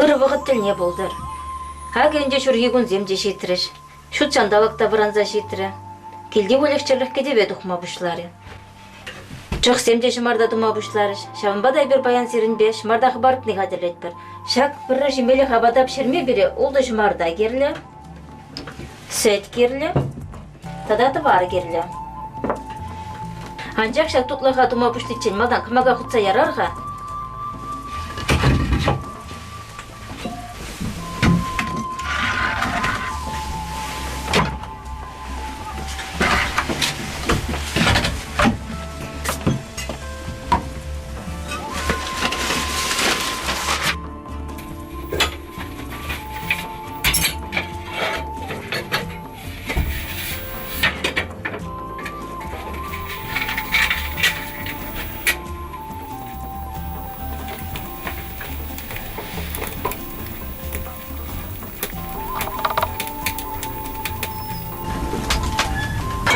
Ырӑ вӑхӑт тӗлне пултӑр. Акӑ ӗнтӗ ҫурхи кунсем те ҫитрӗҫ. Ҫут ҫанталӑк та вӑранса ҫитрӗ. Килти выльӑх-чӗрлӗх кӗтӗве тухма пуҫларӗ. Чӑхсем те ҫӑмарта тума пуҫларӗҫ. Ҫавӑнпа та эпир паян сирӗнпе ҫӑмарта хӑпартни хатӗрлетпӗр. Ҫак пӗрре ҫимелӗх апата пӗҫерме пире ултӑ ҫӑмарта кирлӗ, сӗт кирлӗ тата тӑвар кирлӗ. Анчах ҫак тутлӑха тума пуҫличчен малтан кӑмака хутса ярар-ха.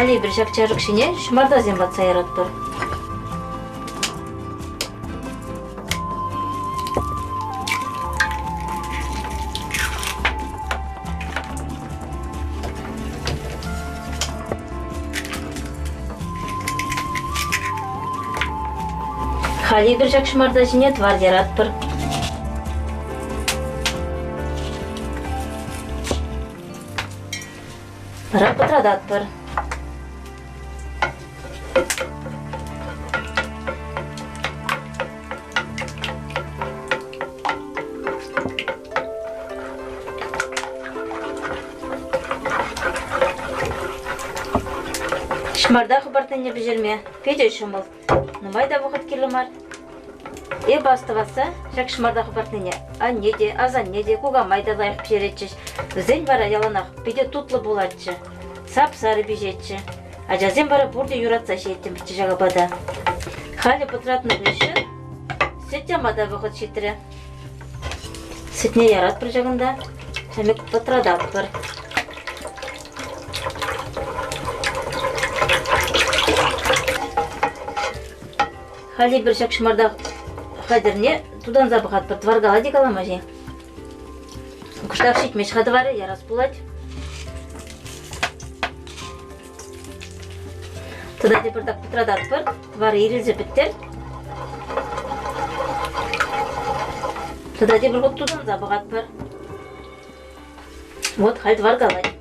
Халӗ эпир ҫак чашӑк ҫине ҫӑмартасем ватса яратпӑр. Халь эпир ҫак ҫӑмарта ҫине тӑвар яратпӑр. Вара пӑтрататпӑр. Ҫӑмарта хӑпартнине пӗҫерме питӗ ҫӑмӑл. Нумай та вӑхӑт кирлӗ мар. Эпӗ астӑвасса ҫак ҫӑмарта хӑпартнине анне те, асанне те, кукамай та лайӑх пӗҫеретчӗҫ. Вӗсен вара яланах питӗ тутлӑ пулатчӗ. Сап-сарӑ пиҫетчӗ. Ачасем вара пурте юратса ҫиеттӗмӗрччӗ ҫак апата. Халӗ пӑтратнӑ хыҫҫӑн сӗт яма та вӑхӑт ҫитрӗ. Сӗтне яратпӑр ҫакӑнта, ҫамек пӑтрататпӑр. Халӗ эпир ҫак ҫӑмарта хатӗрне тутанса пӑхатпӑр. Тӑваркала те калама-ши? Кӑштах ҫитмест-ха тӑварӗ, ярас пулать. Тата тепӗртак пӑтрататпӑр. Тӑвар ирӗлсе пӗттӗр. Тата тепӗр хут тутанса пӑхатпӑр. Вот халь тӑвар калать.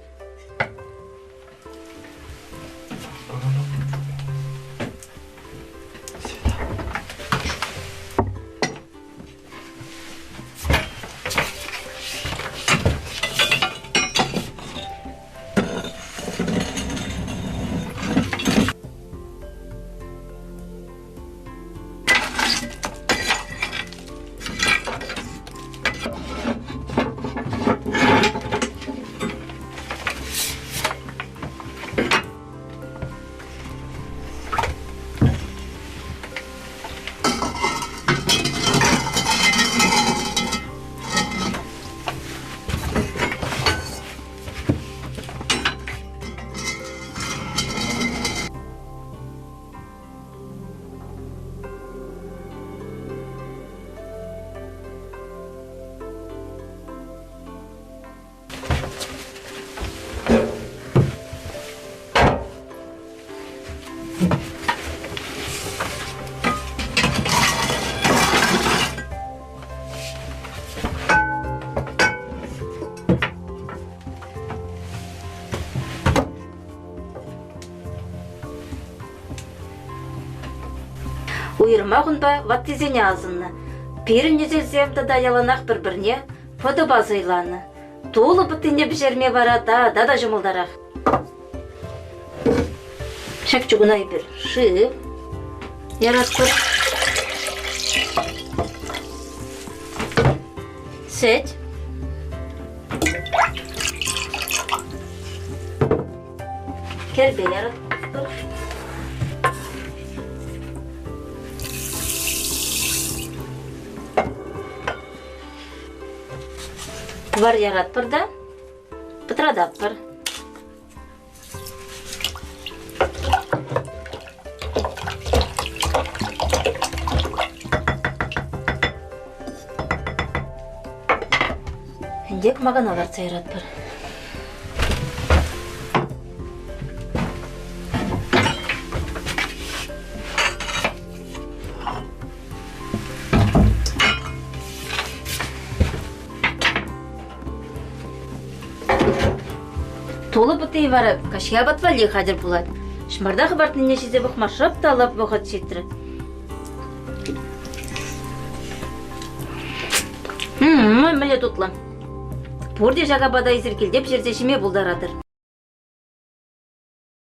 Уйрӑмах унпа ваттисене асӑннӑ. Пирӗн несӗлсем тата яланах пӗр-пӗрне пӑтӑпа сӑйланӑ. Тулӑ пӑттине пӗҫерме вара тата та ҫӑмӑлтарах. Ҫак чугуна эпир шыв яратпӑр. Сӗт. Кӗрпе яратпӑр. Тӑвар яратпӑр та пӑтрататпӑр. Ӗнтӗ кӑмакана лартса яратпӑр. Тулӑ пӑтти вара каҫхи апат валли хатӗр пулать. Ҫӑмарта хӑпартнине ҫисе пӑхма шӑп та лӑп вӑхӑт ҫитрӗ. Мӗнле тутлӑ. Пурте ҫак апата эсир килте пӗҫерсе ҫиме пултаратӑр.